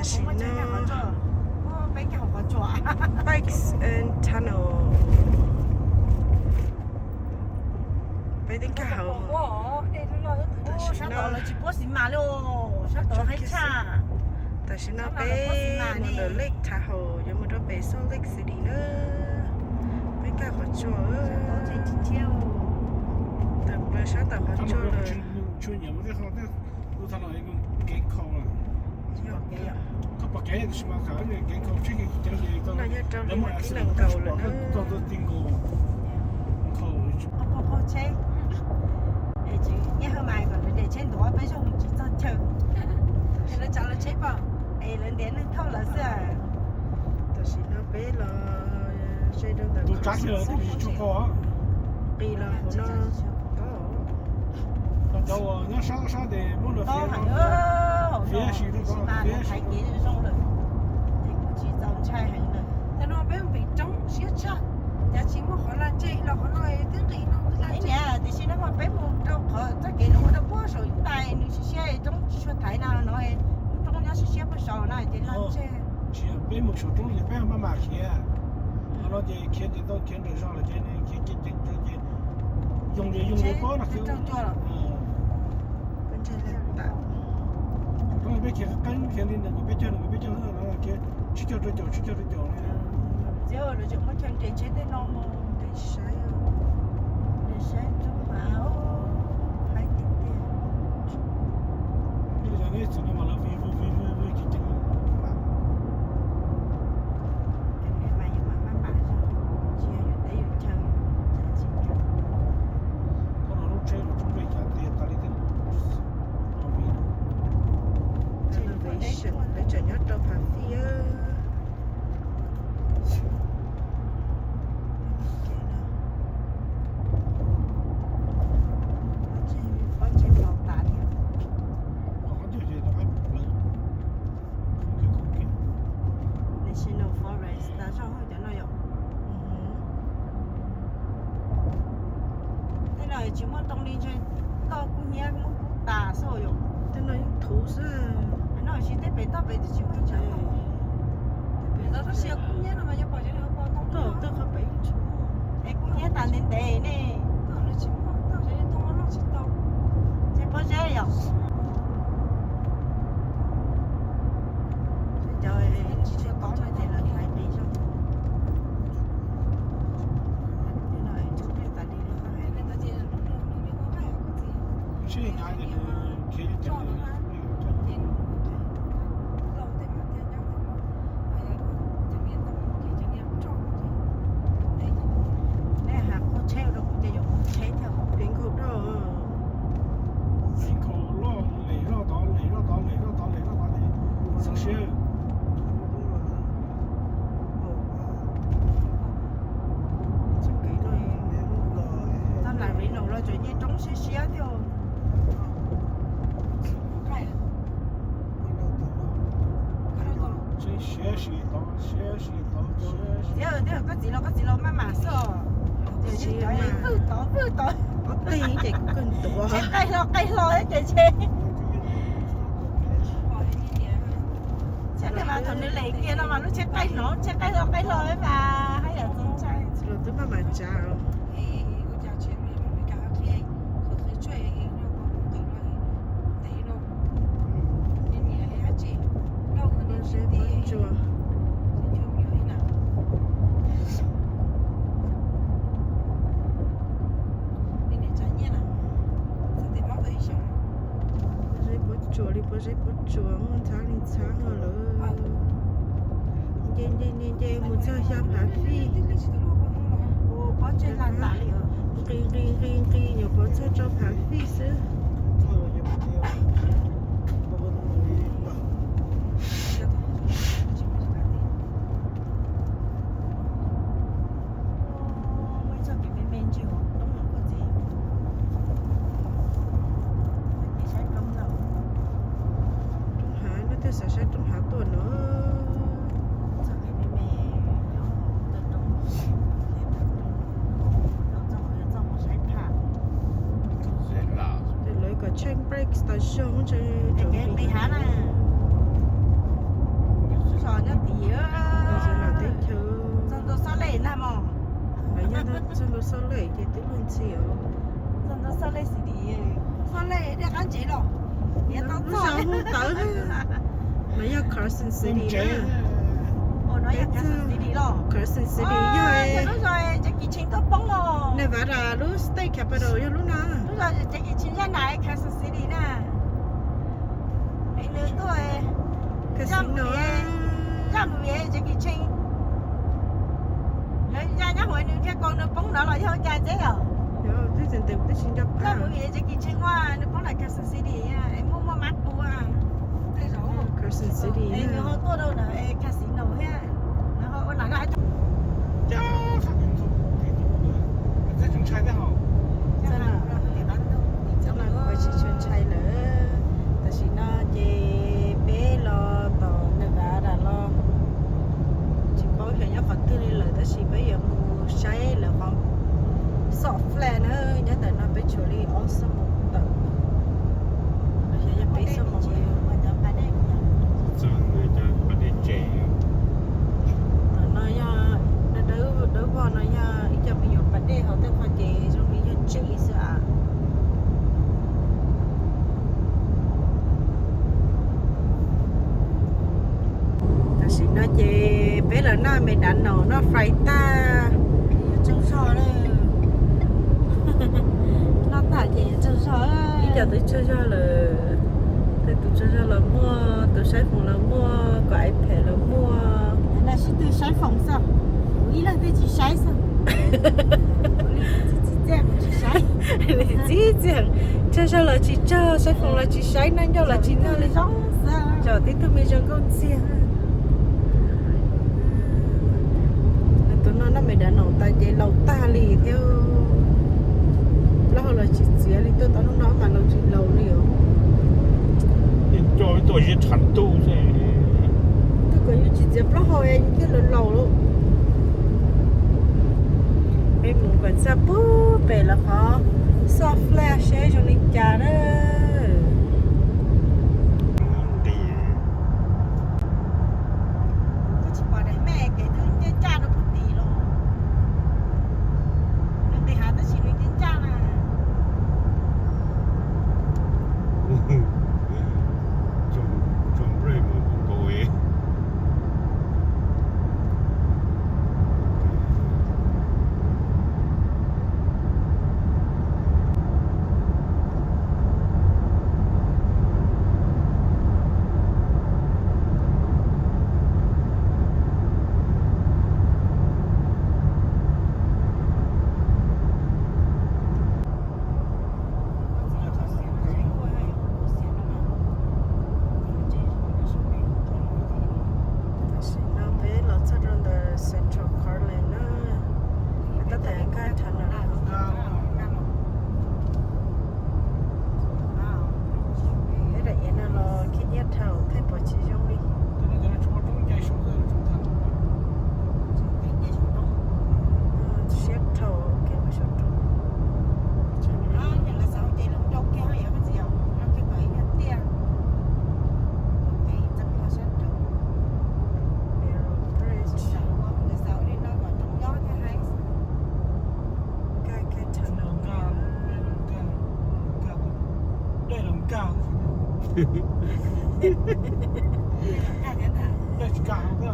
Tam sim no, Bikes and Tunnel. Peb twb nkag hauv, tam sim no, tam sim no peb mus ntawm Lake Tahoe, yuav mus rau pem Salt Lake City na. Peb nkag qhov tsua, tawm plaws sab tom qhov tsua lawm. No yog rau lub tib nees nkaus lawm na. Tam sim no peb los ze rau ntawm qhov qis los hauv no. Cov uas nyob sab sab tes muab lawv fiav, fiav si rau tod, fiav si. Tam no peb mus pem roob siab tshaj, cas tsis muaj qhov laj ntseg los qhov no twb nqis no laj ntseg. Tiam sis no mas peb mus rau qhov txoj kev no ua rau puag saum ib ntais nws siab siab roob tsis tshua thaiv na no, lub roob nyob siab siab puag saum na ces laj ntseg. Tsis yog peb mus saum roob ces peb maj mam khiav, qhov no ces khiav ces tau khiav nrawm zog lawm ces nws khiav ceev ceev ces yoo li yoo li pob no khiav. Saum roob peb khiav qeeb khiav li nees nkaum peb caug nees nkaum peb caug no khiav tsib caug rau caum tsib caug rau caum. Txiv, lawv tseem muab chaw nres tsheb tej no mus nres saib, nres saib roob mas haib tiag tiag. Ib li cov nej txwm no mas lawv vij vwj vij vwj vwj ceev ceev. Mas yus mam maj mam zog, tsis yog yus teb yus chaw, cas tsis ceev. Thaum no lub tsheb los tsoom plig cas tiag tas li thiab. Renovation, lawv tseem nyob rau phav fij. National Forest tas zog cov no yom. Tej no tsis muaj ntoo li ntshe toj kub hnyiab muab kub tas xwb yom. Tej no yeej thuv xwb. No tsis tej pem toj pem twb tsis muaj ntoo. Pem toj toj siab kub hnyiab no mas yuav pom toj toj qhov pem yeej tsis muaj. Es kub hnyiab tas ntev ntev ne. Tsis muaj, tsis tau. Ces pob zeb yom. Cov tsis tshua tob no ces lawv hlais pes zog. Tsis nyav ces khiav. Nej hais qhov tsheb rau kuv ces yuav qhov tsheb thiab. Pem nkaus rau. Pem nkaus loj, lem zoj tod, lem zoj tod, lem zoj tod, lem zoj tod, lem txog siab. Txoj kev no, txoj Las Vegas los tseem nyob roob siab siab thiab. Siab sim tod, siab sim tod. Thiab, thiab koj txiv los, koj txiv los maj mam xwb. Tiam sis cov vwj tod vwj tod. Ob peb ces kuv kawg ntuav. Tsheb qaij hlo qaij hlo thiab ces tsheb. Tsheb mas thaum nws lem kiag no mas lub tsheb qaij no, tsheb qaij hlo qaij hlo mas haj yam txaus ntshai. Los twb maj mam tsav. Pob zeb pob tsuas. Pob zeb pob tsuas li pob zeb pob tsuas, ntxhab li ntxhab lawm. Nce nce nce nce mus txog xya phav fij. Nqis nqis nqis nqis yuav pov txog rau phav fij xwb. Muaj ib txoj kev me me ntsia hauv roob no koj txiv. Ces saib roob ntag. Roob hav, nej twb xav saib roob hav tuaj no. Txoj kev me me nyob hauv roob, txoj hauv yog txoj hauv saib phaj. Ces lawv kom check brake tas zog ntshe. Kev nqis hav na. Lawv yog txog ntua Salt Lake ces twb luag ntxhi os. Txog ntua Salt Lake City, Salt Lake dej qab ntsev los, niam tau txog lub tawv. No yog Carson City na. Ua no yog Carson City los. Carson City yog lub zos Jackie Chan tuaj poob los. Nevada lub state capital yog lub no. Lub zos Jackie Chan zaj nam Carson City na. Nws tuaj casino, zaj movie Jackie Chan. Yog nyob hauv nws thiaj kaus nws poob no los yog ua cas teb os. Zaj movie Jackie Chan ua nws poob ntawm Carson City, es muaj muaj mab kua. Carson City nws ho tuaj rau ntawm casino thiab, nws ho ua lam ntshai lawm. Tam sim no ces peb los tom Nevada los, tsis paub xyov nyob qhov twg li lawm, tab sis peb yuav mus saib lawv qhov Salt Flat na, nyob ntawm no peb tshuav li ob xuab moos tawm. Los xyov yog peb xuab moos li. Tom no yog dawb dawb vog no yog ib co me nyuam pas dej, hauv tej qhov ces zoo li yog tsev xwb as. Tam sim no ces peb los noj McDonald's, noj fries tag. Yuav tsaug zog lawm. Noj tag ces yuav tsaug zog. Ib co twb tsaug zog lawm. Tej tus tsaug zog los muaj, tus saib foos los muaj, kom iPad los muaj. Noj sib tw saib foos xwb, kuv ib leeg thiaj tsis saib xwb. Txiv txiag, tsaug zog los tsis tsaug, saib foos los tsis saib, noj ncauj los tsis noj li. Tsom tib tug me zoo nkauj ntxiag. Tus no noj McDonald's tas ces laus tag li thiab. Plaub hau los tsis txiav li, tuaj tau hnub no mas laus tsis laus li os. Tuaj zib tshav ntuj xwb. Tuaj kom yus tsis txiav plaub hau es yus thiaj laus laus lawm. Peb mus kom txog puag pem lawv qhov Salt Flat seb zoo li cas na. Koj tsis pom daim mej kev twb ncaj ncaj rau puag tim los. Nws nqis hav tab sis nws ncaj ncaj na. Tam sim no peb los txog rau ntawm Central Garden na. Tab tom nkag thaum no. Peb daim iav no los khib nyiab dhau, theej pom tsis zoo li. Siab dhau kev mus saum roob. Barrow Bridge. Nkag kiag chaw no.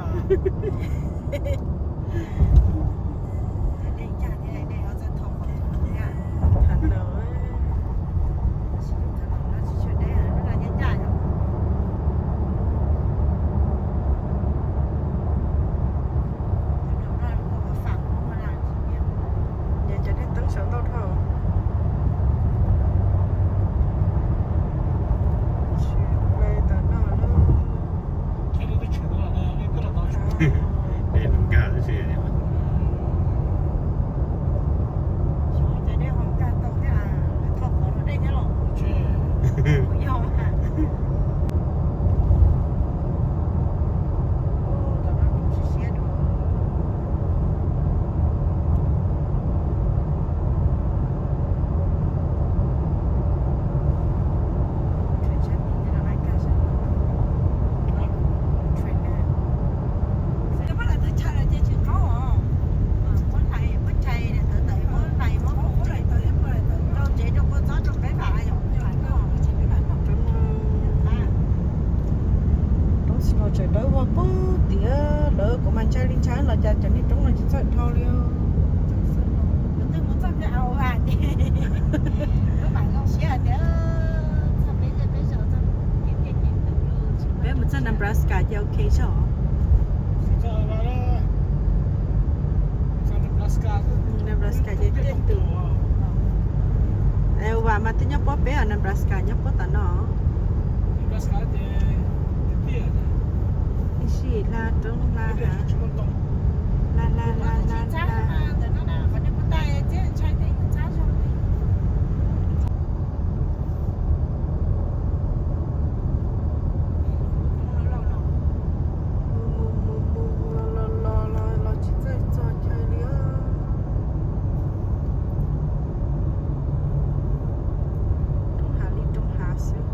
Ces cov dej teeb saum ntau dhau. Tsis ple tom no lawm. Dej nws nkag xwb. Sawv daws ua puag tiag, lawv kuv mas ntshai li ntshai los cas cov niag roob no tsis txawj dhau li. Peb mus txog Nebraska ces ok tso. Nebraska ces tiaj tus. Iowa mas twb nyob puag pem os, Nebraska nyob puag tom no. Ib sij hla roob hla hav, hla hla hla hla hla. Mus mus mus mus los los los los tsis txawj txog chaw li. Roob hav li roob hav xwb.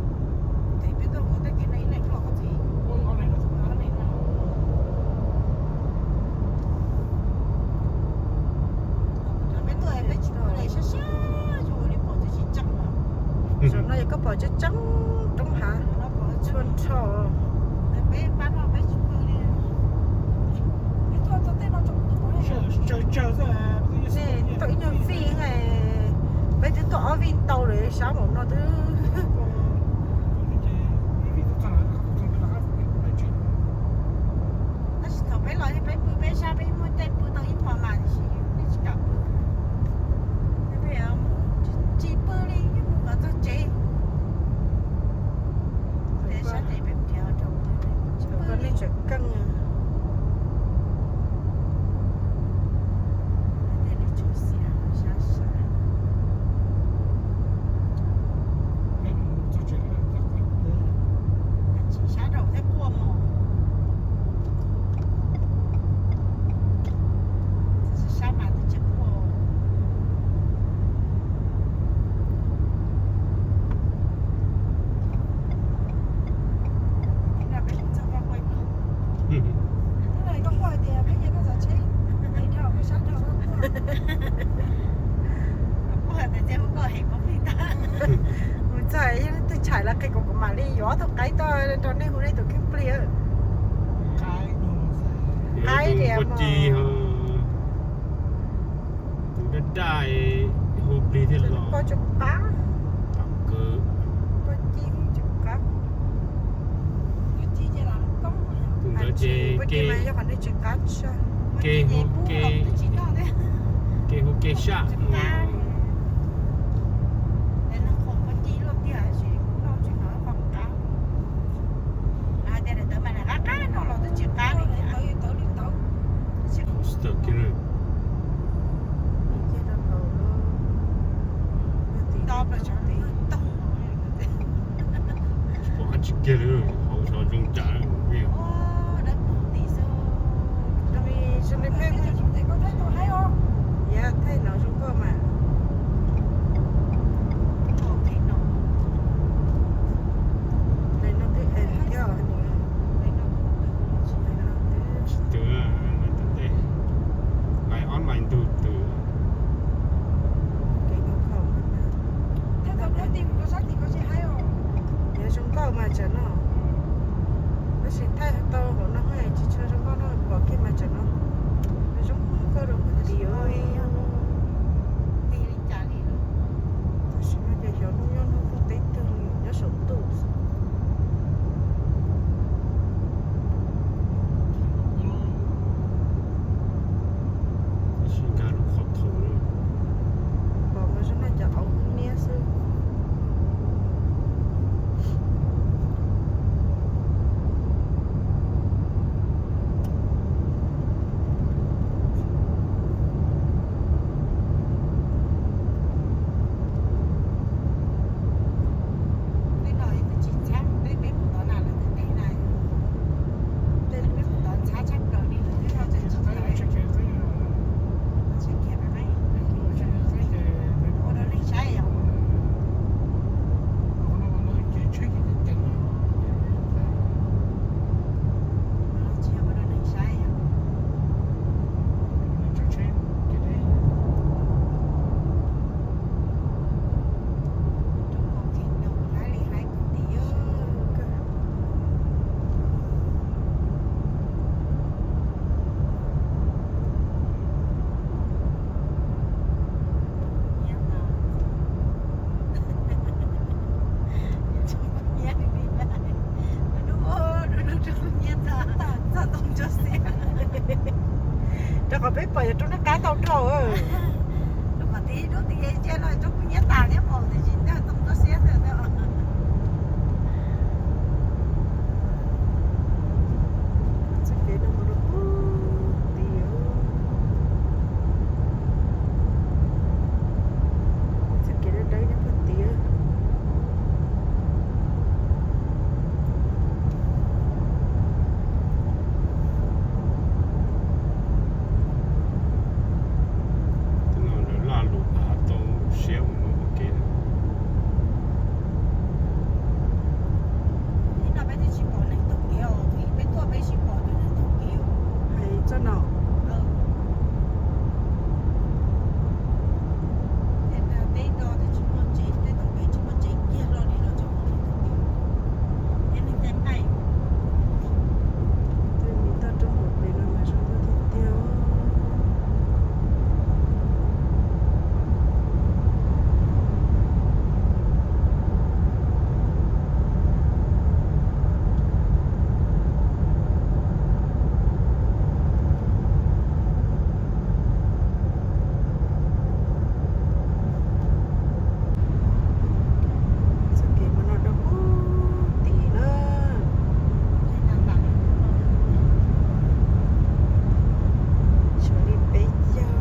Zaum no yog koj pom tseeb tseeb roob hav tshua nrho. Nej tau ib nyuag vij, peb twb tuaj ob vij ntau lawm, sab npaum no twb. Tab sis thaum peb los peb pw peb sab peb muaj tej pw tau ib hmo mas tiam sis nej tsis kam pw. Peb tsis pw li, mus kom txog tsev. Sab ces peb khiav rau pw, tsis pw li. Sab rau thiab quaj mos. Sab mas twb tsis quaj. Mus txog yog leej twg tshais los qhia kuv, kuv mam li yuav ob tug qaib tuaj rau nej hu nej tus kheej pliag. Qaib diam, poj ci, tus daj daj hu plig thiaj los. Poj tsis qab. Poj ci tsis qab. Tus ntawd ces poj ci mas yog qhov nej tsis qab tsa. Ke hu ke, ke hu ke saj. Pom dab tsi kiag li, hauv xyov zoo cas. Thaij no zoo nkauj mas. Tes no twb em thiab. Tsis twv, lawv tau tes, lawv online ntug twv. Yog zoo nkauj mas tsam no, tab sis thaij tau hauv no tsis tshua zoo nkauj no, pom kiag mas tsam no zoo nkauj rau kuv tis. Tab sis no ces xyov hnub nyob hnub twg teb twg nyob saum ntuj. Tab sis nkag lub qhov thaum no, pom mas zoo no cov auv niab xwb. Peb pom yog roob nab qab tau rau. Lub qhov tid roob tid cia no roob kuj nyiab tas thiab pom tiam sis ntawd too rau siab ntawd. Txoj kev no mus rau pug tid. Txoj kev dawb dawb nyob pug tid. Laj lus tau siab mus ua ke. Ib no peb twb tsis pom neeg taug kev os, peb tuaj peb tsis pom neeg taug kev. Hais txoj no. Peb no twb tsis muaj tsev, peb taug kev tsis muaj tsev kiag los li no tseem pom neeg taug kev. Peb neeg caij nqaij. Tej me toj roob hauv pes no mas zoo nkauj tiag tiag. Txoj kev mus no rau pug tid na. Tshuav li peb caug,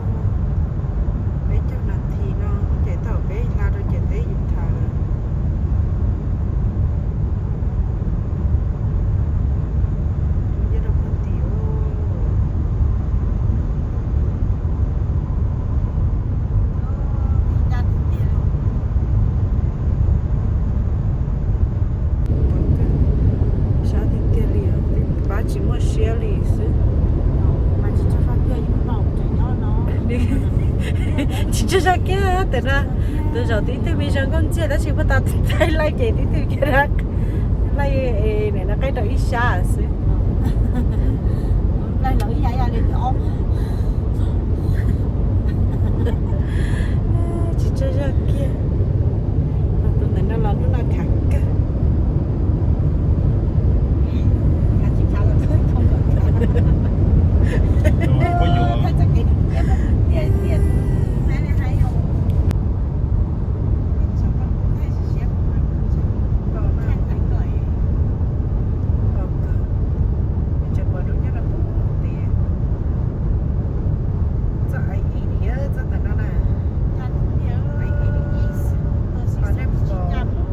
peb caug nas this no ces thaum peb hla rau ciam teb Utah lawm. Nyob rau pug tid. Sab tiag tiag li, pab tsis muaj siab li xwb. Tsis tsaug zog kiag tes na, tus zaum tib tug me zoo nkauj ntxiag tab sis puag ta thaij laij ces tib tug kiag na. Laij niam no qaij rau ib sab xwb. Tsis tsaug zog kiag. Tus ntawm no los hnub no khav kawg. Txoj A eighty, txoj ntawm no na. A eighty east. Ho nej pom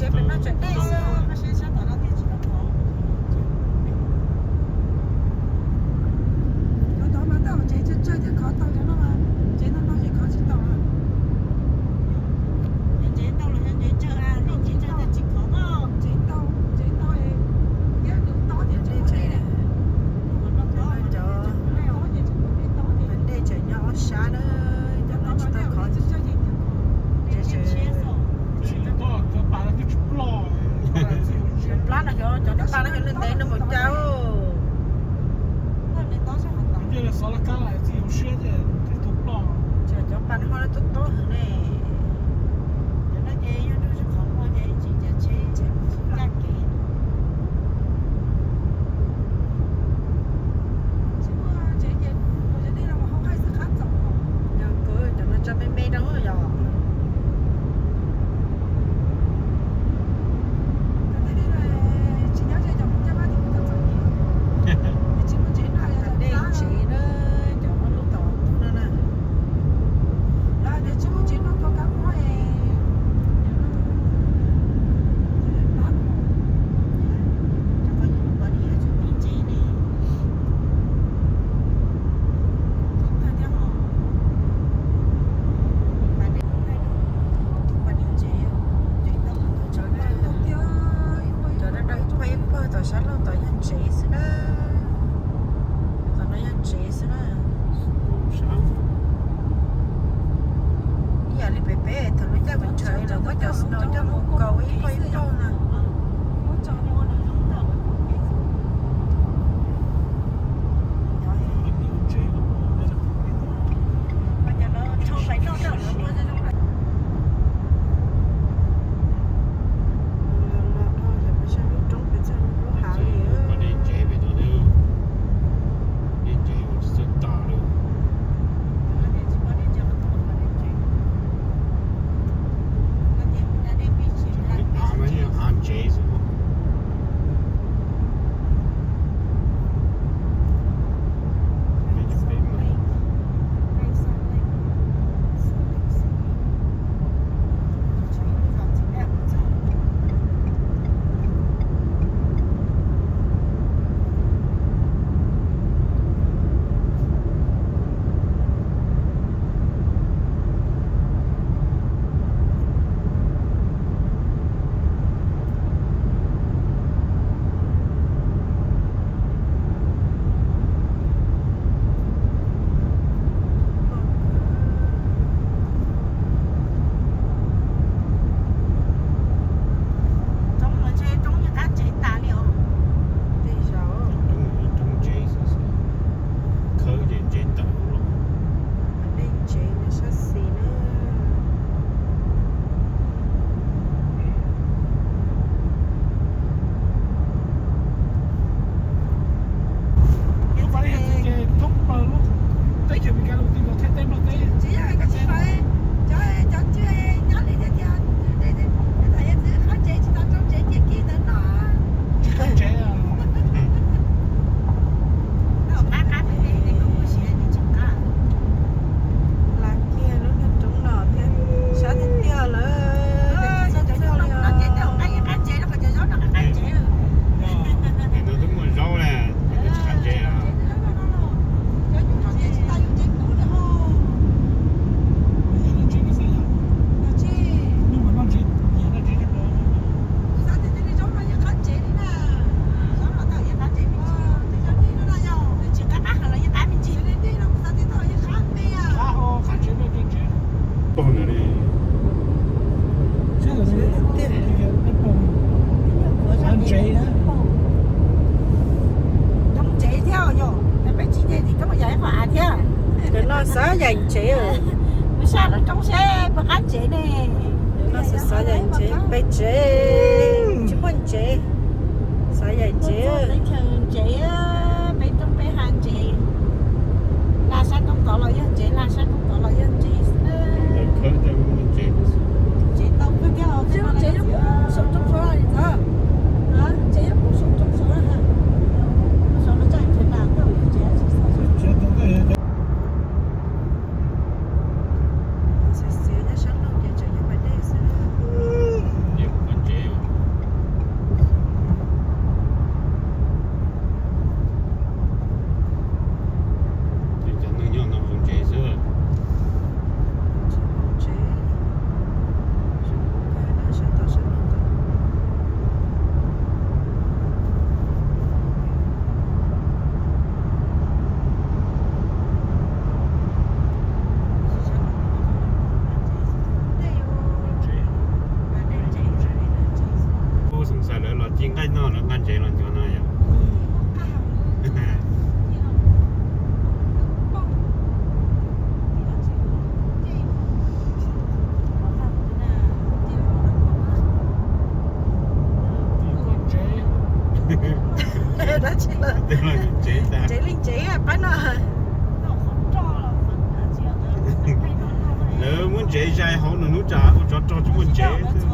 Tsev pem no tseem dej xwb, koj saib sab tom no thiaj tsis tau khov. Cov tod mas tej zaum tsev tsawg tsawg thiaj khov tau, cov no mas tsev no no ces khov tsis tau. Yog tsev ntau los yog tsev tsawg, tsev tsawg thiaj tsis khov. Tsev ntau, tsev ntau es thiab nws tob thiab tseem muaj dej. Cov dej tseem nyob ob sab na, cov no tsis tau khov. Plab no, cov plab no yog ntev ntev no mus cas. Cov plab no ho tob tob heev ne. Cov no ces yog nrog qhov muag ces tsis ncav tsheb, tsheb mus txog kaj kev. Tsis muaj tsev ces mus cov dej no mus hauv nqaij xwb qab txaus. Yog kawg cov no tso me me rau yog. Cov dej no tsis nyob ze cov mus caj pab tim ub tau txom nyem. Tsis muaj tsev no, dej tsev na, cov lub tom ntug no na. Lawv tias tsis muaj tsev no tua kab mob es. Cov no ib pawg tom sab laug tod yog tsev xwb na. Tom no yog tsev xwb na. Ib yam li pem peb thaum lub caij mus nrhav lawv muab cov snow coj mus kaus ib pawg ib pawg na. Roob no ntshe roob yeej qab tsev tas li os. Tej zaum roob tsev xwb, khawb ces tsev tawm los. Dej tsev sab xis na. Lag kiag lub niag roob no thiab, sab tiag tiag lawm. Tej no twb muaj zaub na, twb tsis qab tsev. Roob tsev thiab yog peb tsis nce tim roob yog ib qho av thiab. Cov no xav yaim tsev. Mus sab lub roob seb puas qab tsev ne. Cov no xav xav yaim tsev peb tsev, tsis muaj tsev, xav yaim tsev. Teb chaws tsev, peb roob peb hav tsev. Laj sab roob tod los yog tsev, laj sab roob tod los yog tsev. Tsev tau kawg thiab os, tsev no tsev saum roob saud li ntawd. Tsev saum roob saud, saum no tsev tsev tsis xav. Xiav xiav nyob sab laug ces tseem yog pas dej xwb. Ces nqaij no lawv nqa ntsev los ncov no yom. Ntsev, ntsev li ntsev pab no. Lawv muab ntsev zais hauv nws lub tsam ua tsov rog tsis muaj ntsev.